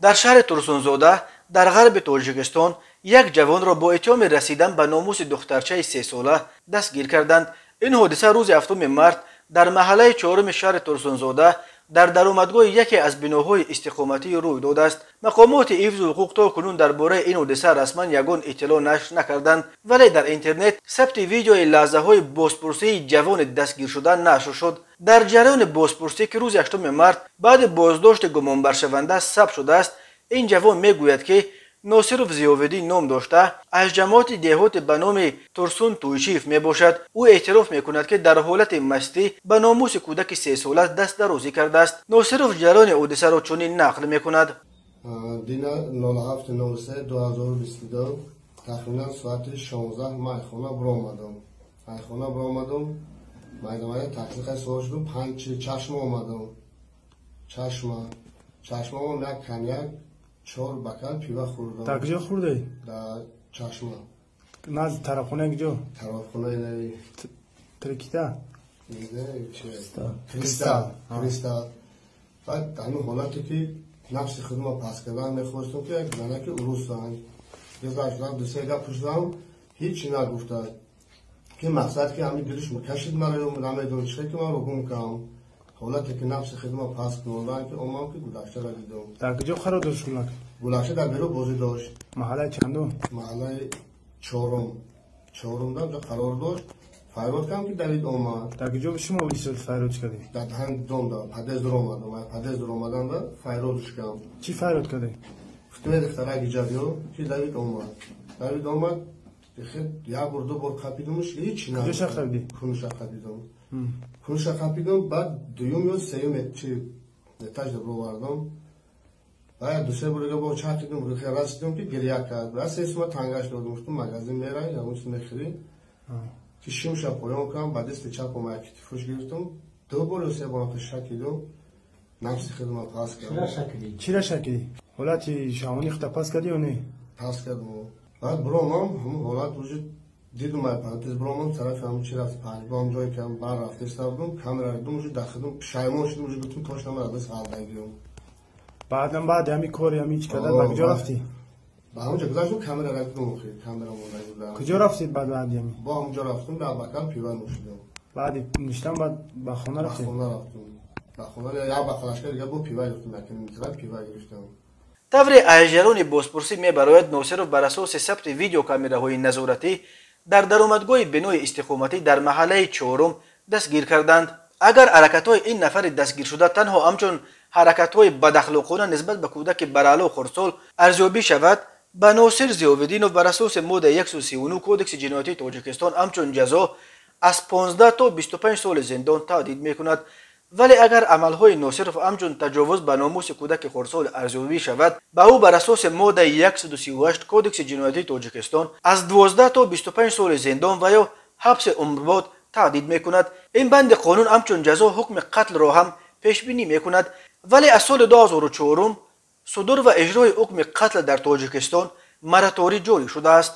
Дар шаҳри Турсунзода дар ғарби Тоҷикистон як ҷавонро бо иттиҳоми расидан ба номуси духтарчаи сесола дастгир карданд. Ин ҳодиса рӯзи 7 март дар маҳаллаи чоруми шаҳри Турсунзода дар даромадгоҳи яке аз биноҳои истиқоматӣ рӯй додааст. Мақомоти ҳифзу ҳуқуқ то кунун дар бораи ин ҳодиса расман ягон иттилоъ нашр накарданд, вале дар интернет сабти видеои лаҳзаҳои бозпурсии ҷавони дастгиршуда нашр шуд. Дар ҷараёни бозпурсӣ, ки рӯзи 8 март баъди боздошти гумонбаршаванда сабт шудааст, ин ҷавон мегӯяд, ки Носиров Зиёвиддин ном дошта, аз ҷамоати деҳоте ба номи Турсун Тӯйчиев мебошад. Ӯ эътироф мекунад, ки дар ҳолати мастӣ ба номуси кӯдаки сесола даст дарозӣ кардааст. Носиров ҷараёни ҳодисаро чунин нақл мекунад. Дина 07.03.2022 тахминан соати 16 ман айхона биромадам. Айхона биромадам, майда майда таксиқай савор шудам, панҷ чашма омадам. Чашма. Чашмаам як коньяк, 4 бокал пиво хӯрдам. Дар куҷо хӯрдаӣ? Дар Чашма. Назди тарафхонаи куҷо? Тарафхонаи нави. Трикита? Кристалл. Кристалл. Баъд ҳамин ҳолате ки нафси худро пас кардан мехостам, ки як занаки урусанд. Гузаштам, ду се гап пурсидам, ҳеҷ нагуфта. Ки мақсад ки ҳамин дилиш мекашид маро, намедонам чӣ ки маро гум кардам. Ҳолате ки нафси худро пас кунондан ки омам ки гулакшаро дидам. Дар куҷо қарор дошт гулак? Гулакша дар берун бозӣ дошт. Маҳаллаи чандум? Маҳаллаи чорум. Чорум дар қарор дошт. Фарёд кардам ки Давид омад. Дар куҷо шумо исод фарёд кардед? Дар даҳан дом да подъезд омадам. Подъезд омадан да фарёдш кардам. Чӣ фарёд кардед? Гуфтам духтарак иҷа биё ки Давид омад. Давид омад, як бор ду бор қапидамш, ҳеҷ нагуфт. Куҷо қапидӣ? Кунша қапидам. Кунша қапидам, баъд дуюм ё сеюм чи этаж бировардам. Баъд ду се бор дига бо чархидам, расидам ки гиря кард. Баъд се сума тангаш додам, гуфтам магазин мерай, ягон чиз мехӯрӣ. Ки шимша поён кардам, ба дасти чапам як китифуш гирифтам. Ду бор ё се бор шакидам, нафси худро пас кардам. Чира шакидӣ? Ҳолати шаҳвонӣ худро пас кардӣ ё не? Пас кардам. Баъд биромам, ҳамон ҳолат уже дидум, ай подъезд биромам, тарафи ҳамон чи рафт, панҷбом ҷое ки бар рафта истода будам, камера дидум, уже дар худам пушаймон шудам, уже гуфтам точно ман аз даст ғалдагиём. Баъдан баъди ҳамин кори ҳамин чӣ кардан ба куҷо рафтӣ? Ба ҳамонҷо гузаштам, камера дидум, охир камера монда буда. Куҷо рафтед баъд баъди ҳамин? Бо ҳамонҷо рафтам, дар бокал пиво нӯшидам. Баъди нӯшидан баъд ба хона рафтед? Ба хона рафтам. Ба хона як бақалашка дига бо пиво гирифтам, як литра пиво гирифтам. Тавре аз ҷараёни бозпурсӣ мебарояд, Носиров бар асоси сабти видеокамераҳои назоратӣ дар даромадгоҳи бинои истиқоматӣ дар маҳаллаи чорум дастгир карданд. Агар ҳаракатҳои ин нафари дастгиршуда танҳо ҳамчун ҳаракатҳои бадахлоқона нисбат ба кӯдаки бараъло хурдсол арзёбӣ шавад, ба Носир Зиёвиддинов бар асоси моддаи 139 Кодекси ҷиноятии Тоҷикистон ҳамчун ҷазо аз 15 то 25 соли зиндон таҳдид мекунад. Вале агар амалҳои Носиров ҳамчун таҷовуз ба номуси кӯдаки хурдсол арзёбӣ шавад, ба ӯ бар асоси моддаи 138 Кодекси ҷиноятии Тоҷикистон аз 12 то 25 соли зиндон ва ё ҳабси умрбод таҳдид мекунад. Ин банди қонун ҳамчун ҷазо ҳукми қатлро ҳам пешбинӣ мекунад. Вале аз соли 2004 судур ва иҷрои ҳукми қатл дар Тоҷикистон мораторий ҷорӣ шудааст.